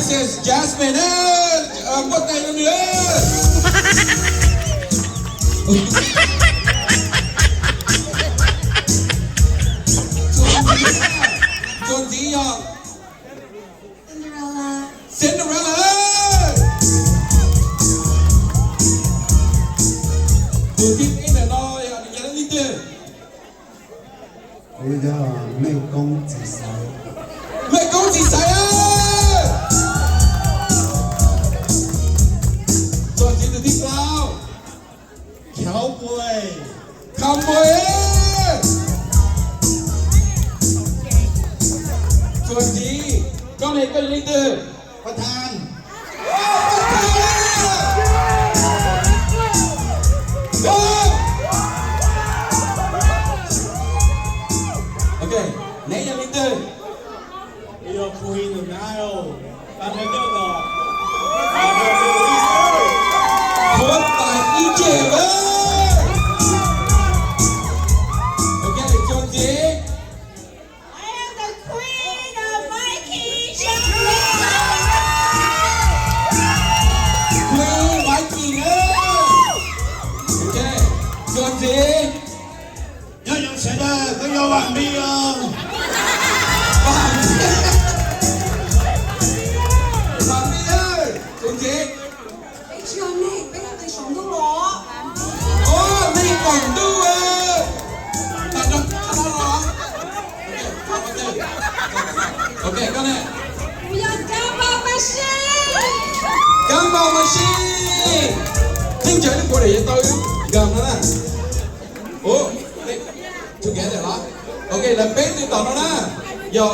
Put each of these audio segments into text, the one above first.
Princess Jasmine, npuaj tes rau nws. Txuas ntxiv yog Cinderella. Tus thib peb ntawm no yog nws yog leej twg? Kuv yog Mej Koob Txiv Xaiv. Mej Koob Txiv Xaiv. Txuas ntxiv tus thib plaub. Cowboy. Cowboy. Txuas ntxiv, koj ne, koj yog leej twg? Paj Thas. Ok, neb yog leej twg? Yog Queen of Nile. Huab tais Egypt. Ok, txuas ntxiv. I am the queen of Viking. Queen Viking. Ok, txuas ntxiv. Nyob zoo sawv daws, kuv yog Vam Npis os. Vam Npis, txuas ntxiv. Peb tsis yog neeg, peb yog tus saum ntuj los. Os, neeg qaum ntuj. Ok, koj ne? Kuv yog Gumball Machine. Gumball Machine. Neeg ntsawg li puas daim yeej tau Gumball no na. Ua, together los? Ok, lawv peb tug tom no na. Yog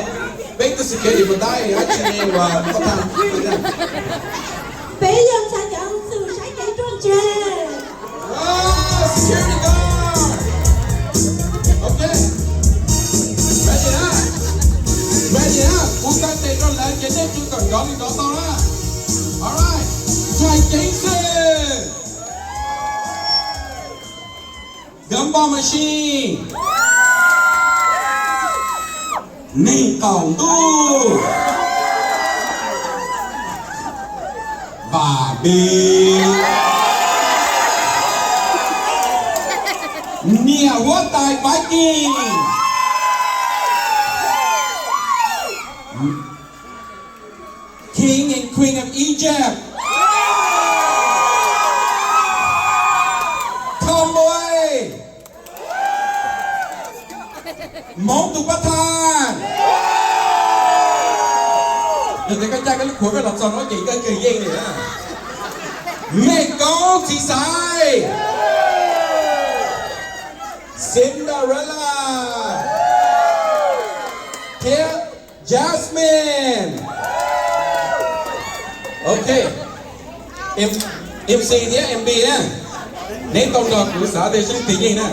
peb tug security puas tab dab tsi ne uas pab tag? Peb yog ntxhais cov xwm saib kev ruaj ntseg. Security guard. Ok. Ready na? Ready na? Kuv taw tes rau lawv ces nej tsuas kom nrov li nrov tau na. Alright. Ntxhais ceev xwm. Gumball Machine. Neeg qaum ntuj. Vam Npis. Niam huab tais Viking. King and Queen of Egypt. Cowboy. Hmoob tus pab thaj. Yog tias koj caij koj lub khuav koj los txog no ces koj kawg yeej li. Mej Koob txiv xaiv. Cinderella. Thiab Jasmine. Ok. MC thiab MV na, neb tau nrog kuv xav tias yeej tig yeej na.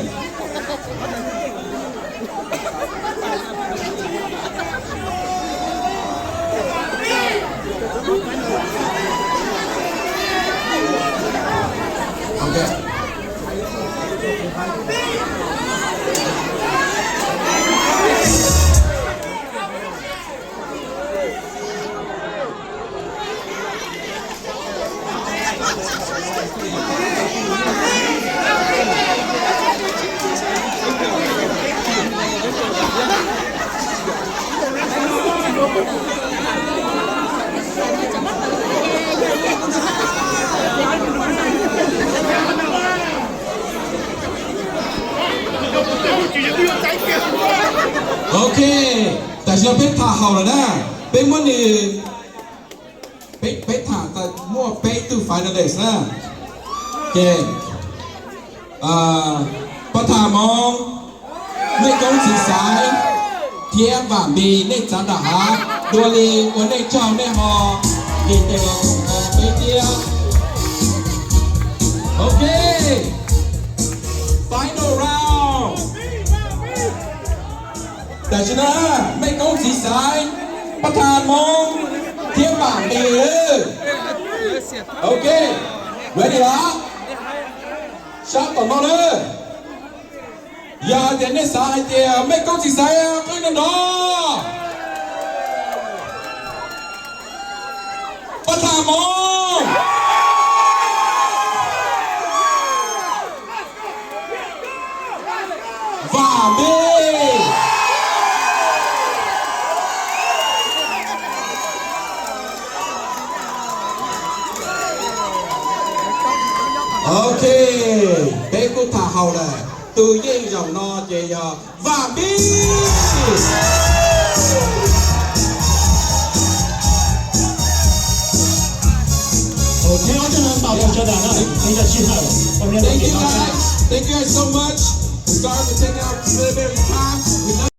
Ok, tam sim no peb tham haum lawm na, peb muab nws, peb, peb tham tau muaj peb tug finalist na. Ces pab tham Hmoob, Mej Koob txiv xaiv thiab Vam Npis, nej txav nram hav dua li ua nej tsaug nej ho nqis tes los koom peb thiab. Ok, final round. Tam sim no Mej Koob txiv xaiv, pab tham Hmoob thiab Vam Npis. Ok, ready los? Sab tom no na. Yog hais tias nej xav hais tias Mej Koob txiv xaiv, qwb nrov nrov. Vam Npij. Ok, peb kuj tham haum lawm, tus yeej zaum no ces yog Vam Npij. Thank you guys. Thank you guys so much. Sorry for taking up a little bit of your time. We love